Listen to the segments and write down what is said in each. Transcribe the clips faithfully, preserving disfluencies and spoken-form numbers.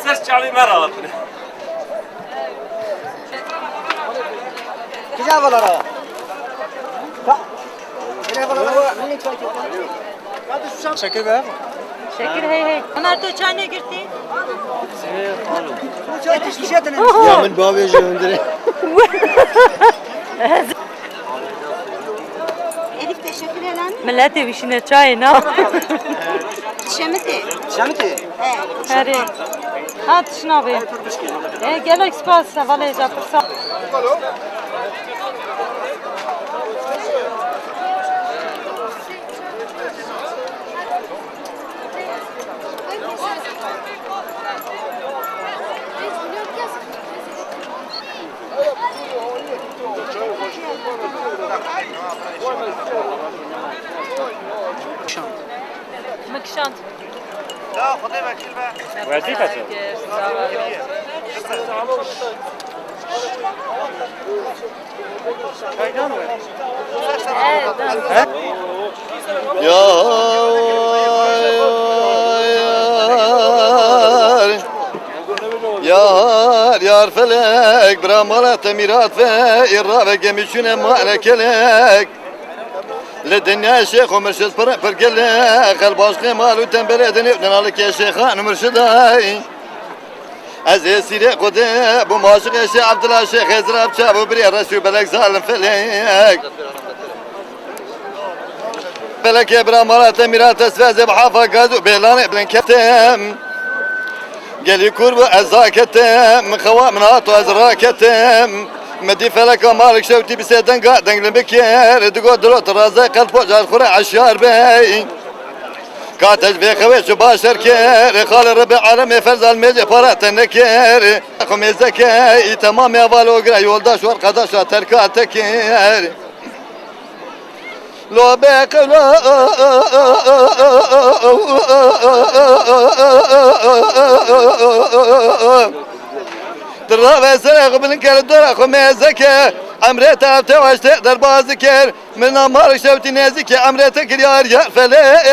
Ses çavî me rahatine. Kija valara. Şekil be. Şekil hey hey. Ömer, tu çay ne girtî? Ya min bavê ji hundirê. Elif, teşekkür ederim. Milletê bişîne çayê na. Şemitê. Şemitê? He. Herê. Ha, tişna bê. E, gelek spas, hevalê ca pirsa. Min kişand. Ya Xwedê wekîl be. Wezîfe çi? Yar, yar, yar felek, bira mala te mîrat ve, îrra ve gemî çûne male kelek. Li dinyayê şêx û mirşid pir, pir gelek, xelbaşqê mal û tembelê dinê û dinalikê şêxan û mirşidayî. Ez ê sîrê Xwedê bûm aşiqê Şêx Ebdila Şêxê Zirab çav û birê reş û belek zalim felek. Felekê bira mala te mîra te svezê bi hafa gaz û bêlanê bilind ketim. Gelî kûr bû ez zaketim, min xewa min hato ez raketim. Min dî feleka malik şewtî bi sê denga deng li min kir. Digot dilo tu razay qelb pocar xure eşyar bey. Ka te ji vê xewê çi baş her kir, xalê Rebê alemê ferza li mêzê para te nekir. Xwe mêzeke î temamê heval ogira yoldaş û arkadaşa terka te kir. Lo be qewla. Dirave serê xwe bilind kere dora xwe mêzeke. Emrê te ev te waştê derbaz dikir. Min amar şewtî nêzîkê emrê te kir yar yar felek.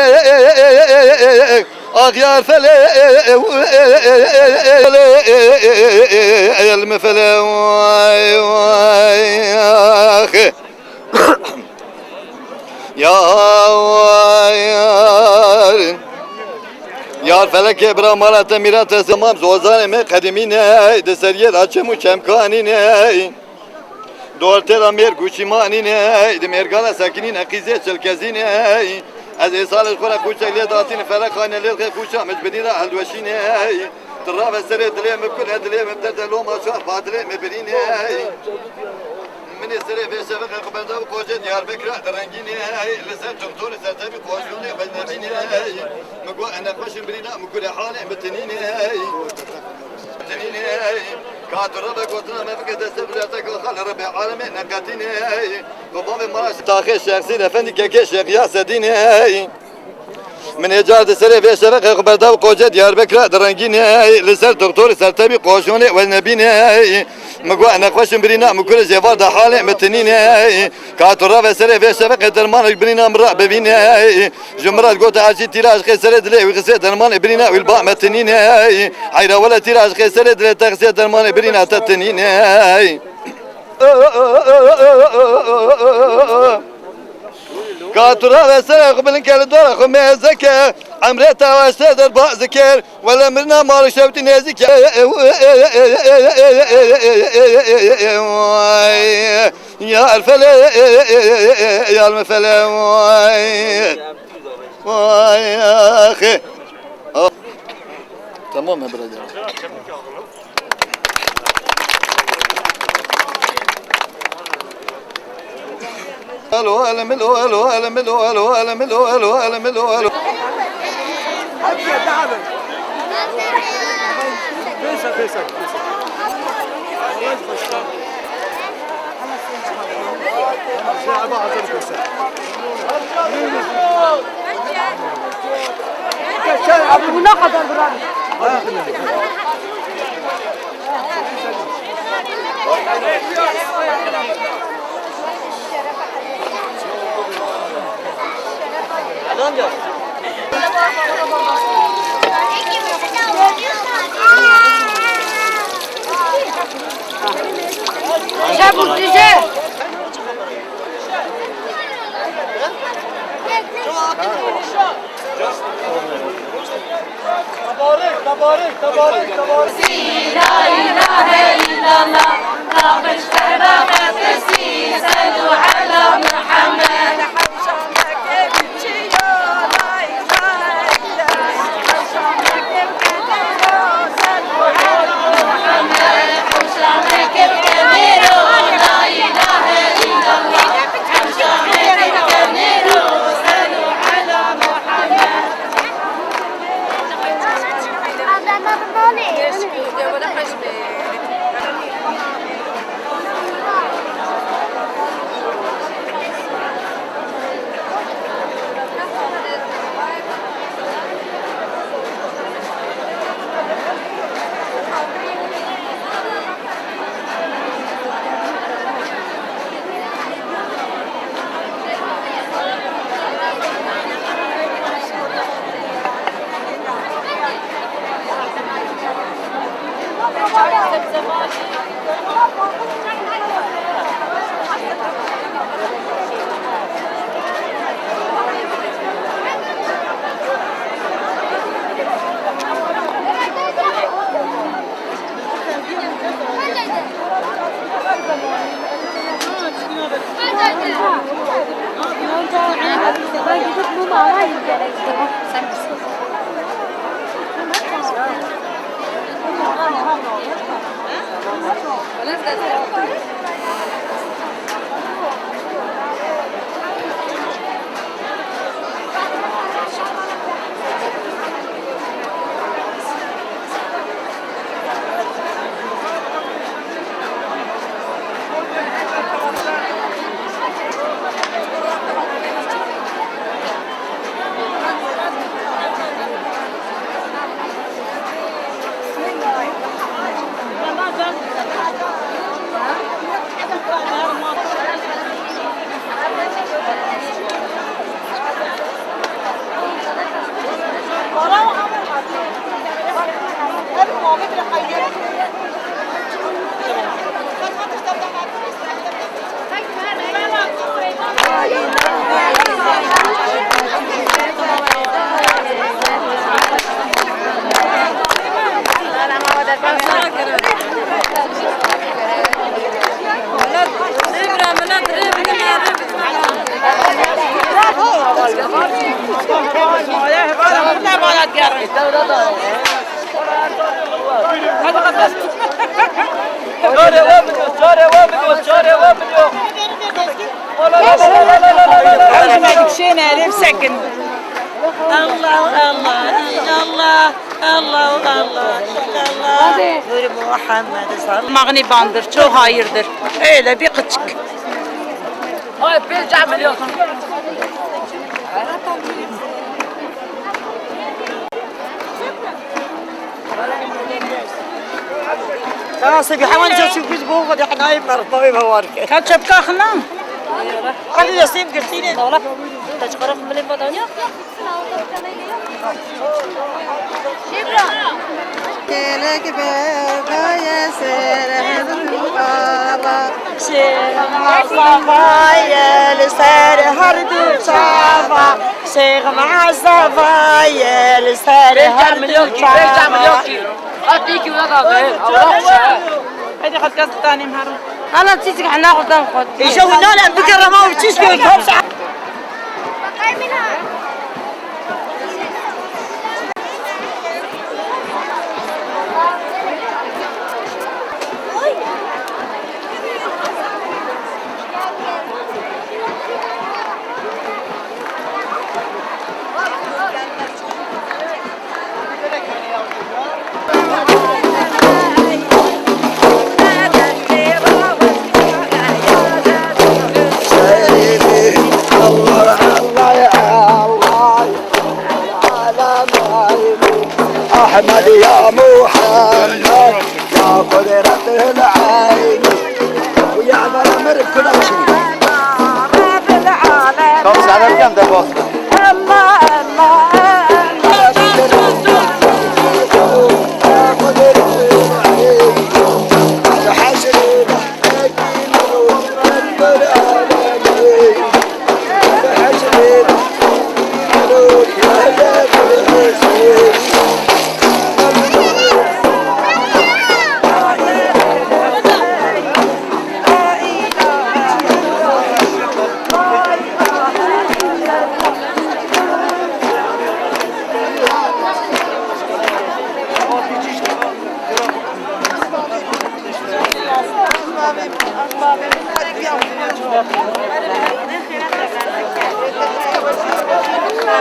Ax yar felek. El mi felek. Vay vay ax. Yar. Yar felekê bira mala te mîra te tamam zozanê me qedimî ne. Di ser yê de çem û çemkanî ne. Dortê de mêr gûçî manî ne. Di mêrgana sekinî ne qîzê çilkezî ne. Ez ê salê xwe re qûçek lê datîn ferexane lê xê qûça min ji binî re helweşîne. Tu rave serê dilê min kule dilê min derde loma çar pa dilê min birîne. Min ê serê vê şeveqê xwe berda û qocê Diyarbekira direngîne. Li ser tixtûrê ser tevî qoşûnê xwe nemîne. Min got ene xweşin birîna min kule halê min tinîne. Tinîne. Ka tu rave gotina me bike deste bileteke xal Rebê alemê neqetîne. Ku bavê mala taxê Şexsîn Efendî kekê Şex Yasedîne. Min ê car di serê vê şeveqê xwe berda û qocê Diyarbekira direngîne. Li ser doktorê sertebî qoşonê we nebîne. Min got ene xweşin birîna min kurê jêvar de halê min tinîne. Ka tu rave serê vê şeveqê dermanek birîna min ra bivîne. Ji min re gote her çî tîra aşqê serê dilê wî xisê dermanê birîna wî li ba me tinîne. Heyra wele tîra aşqê serê dilê te xisê dermanê birîna te tinîne. Ka tu rave serê xwe bilind ke, li dora xwe mêze ke, emrê te weste derbaz dikir, wele mirina mal û şewtî nêzîk e. Ya el fele, ya el mefele, vay. Vay axê. Tamam he birader. Alo, alo, milo, alo, alo, milo, alo, alo, milo, alo, alo, milo, alo. Faysal, Faysal, Faysal. Abi bu ne kadar durar? Şev û dije. Tebarek, tebarek, tebarek, tebarek. La ilahe illallah, naqış ferda qetesi, selu ala Muhammed. Çarê we bidiyo, çarê we bidiyo, çarê we bidiyo. Ew ji me dikişêne, erê bisekin. Allah, Allah, illallah, Allah, Allah, illallah. Nur Muhammed sallallahu. Mağnî bandır, çok hayırdır. Öyle bir küçük. Ay, pênc milyon. Sana sibi hemen cesur biz bu kadar hanayım var, tabii var. Ka çepka xina? Ali Yasin girtine. Wala. Te çiqara xumilê me daniya? Gelek berdaye ser baba. Şey. Zavaye li ser her du çava, Şêx Mehaz zavaye li ser her du çava. Hadi xwe kes tanîm herin. Hala çîçik hena xwe dan xwe. Îşe hûn nane bikerema û çîçkê top. أحمد يا محمد، يا قدرة العين، ويا ضرب كل شيء. Tam sen erken de bastın.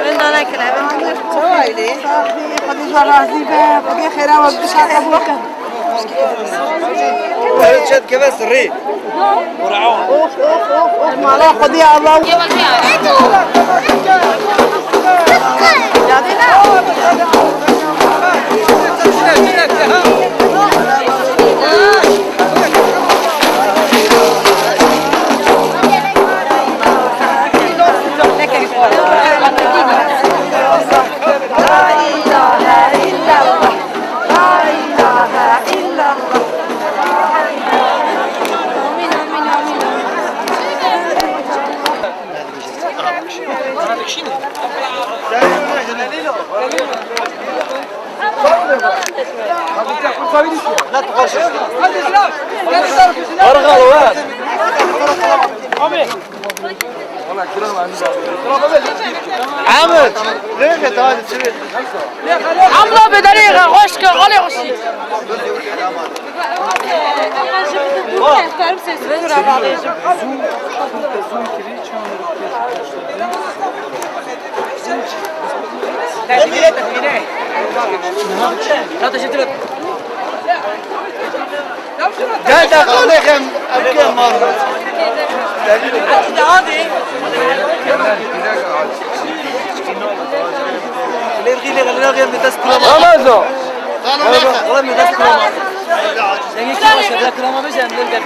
Evin dana kile, evin. Çawa eylê? Xwedî ji we razî be, Xwedî xêra we bişate bo. Her çet keve sirrî. Of, of, of, of, mala Xwedî Allah. Amir! Abla, bi derê xweşke, xalê xweşî. Gel de xalê xem, evkê mal. Lêrgî lê xelê lê xem dest kulama. Ramazan. Oğlum, dest kulama. Sen geç yavaş ya, bırak kulama, bir sen dur gel.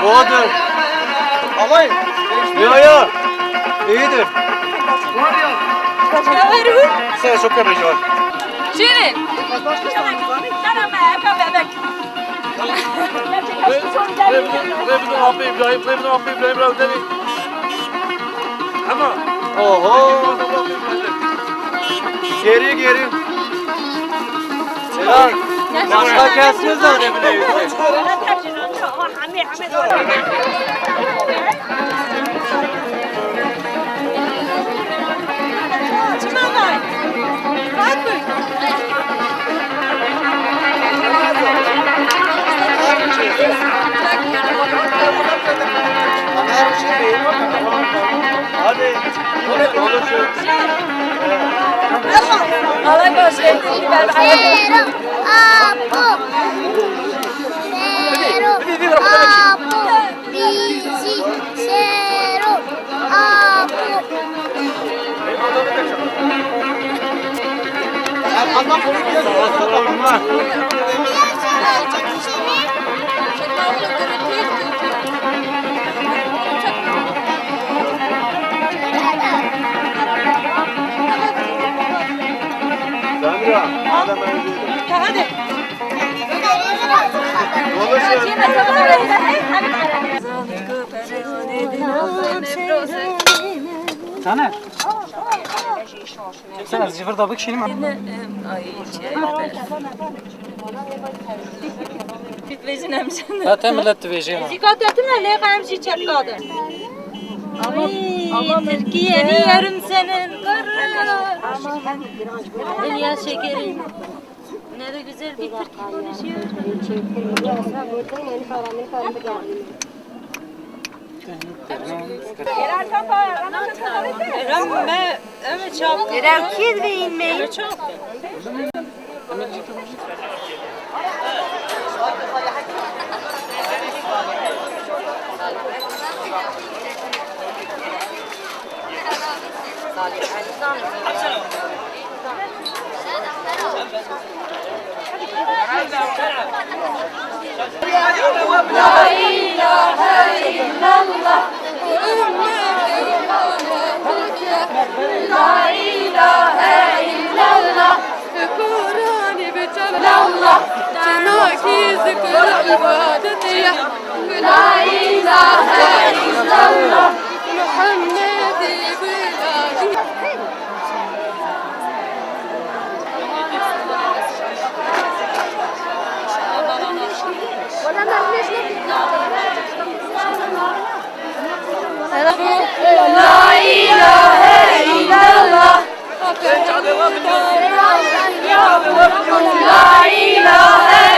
Bahadır. Yo, yo. İyidir. Sen çok yapacağım. Şirin. Bebek. Rê bidin apê Îbrahîm, rê bidin apê Îbrahîm, rew denê. Hema. Oho. Geri, geri. Ya, başka kes nizane bile. Apo. Sero. Apo. Bizi, Sero, Apo. Sandra, hadi. Sana. Sen az cıvır da bak şimdi. Dibêjin em jin. Ha, te millet dibêje ya. Zîka te tune lê em jî çepka de. Ay, Tirkiye, ne yerim senin. Dünya şekerim. Ne de güzel bir Türk konuşuyor. Kerem me, evet, çap. Kerem kid ve inmeyin. Çap. لا إله إلا الله. لا إله إلا الله. Kur'anî bi çav Allah, çanakî zikir û îbadetê ye. La ilahe illallah, Muhammedî bilagî. La ilahe illallah. La ilahe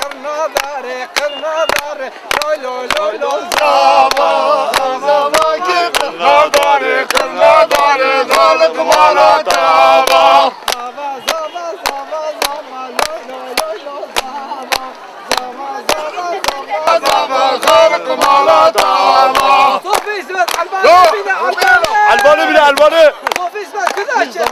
qirnadarê, qirnadarê, lo, lo, lo, lo, zava, zava, zava, ki qirnadarê, qirnadarê, xalq mala tava. Zava, zava, zava, zava, lo, lo, lo, lo, zava. Zava, zava, zava, xalq mala tava. Sofi İsmet, Elvan'ı bile, Elvan'ı. Elvan'ı bile, Elvan'ı. Sofi İsmet, güzel çek.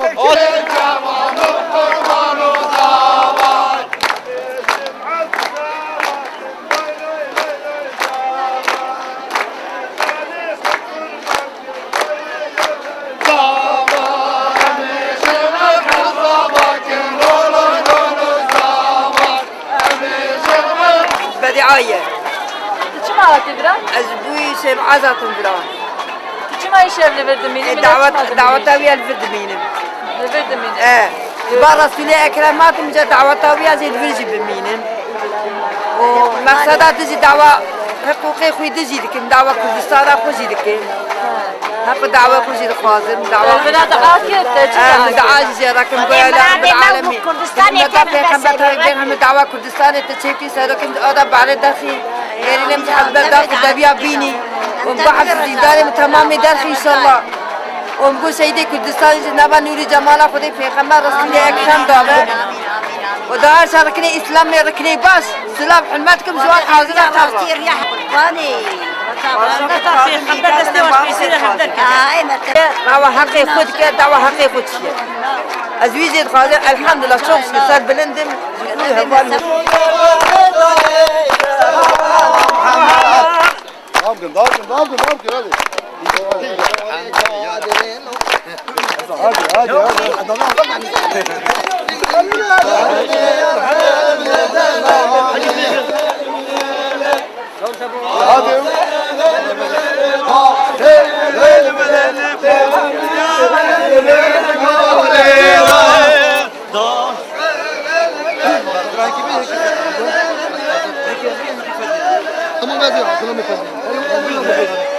Bedi'a ye. Tu çima hatî vira? Ez ji bo Şêm Azad hatim vira. Tu çima îşev li vir dimînî? E, Millet dawet, çima dimîne? Daweta wî ya li vir dimînim. Li vir dimîne. E, ba Resûlê Ekrem hatim, ca daweta wî ya jî li vir jî bimînim. Û meqseda dijî dawa hiqûqê xwe dijî dikim, dawa Kurdistana xwe jî dikim. Heq û dawa xwe jî dixwazim, dawa Vira dua kir, te çi Em, dua kir? Dua jî jê rakim, goya la Rabbil Alemîn. Kurdistanê Hizmeta te Pêxember bidesî, Tayyip Bêxember, dawa Kurdistanê te çêkî serokim, oda barê dexî, gerîlê min hezber da ku deviya bînî. Û bi heft zîndanê min temamê derxî înşallah. Û min got şehîdê Kurdistanê ji nava nûrî cemala Xwedê Pêxember Resûlê Ekrem dabe. Û da her şer riknê Îslamê, riknê baş, silav, hurmet kim ji wan hazir e, tava. Qurbanê. Pêxember destê wan ji pêsê de hevdar kir. Dawa heqê xwe dike, dawa heqê xwe çiye. Ez wî jê dixwazim, elhamdulillah, çok şükür, ser bilind im. Ji xwe hevalî. Devam edin, devam edin, devam edin, devam edin, hadi. Hadi, hadi, hadi. Hadi. Tamam, hadi, hazırlamayın.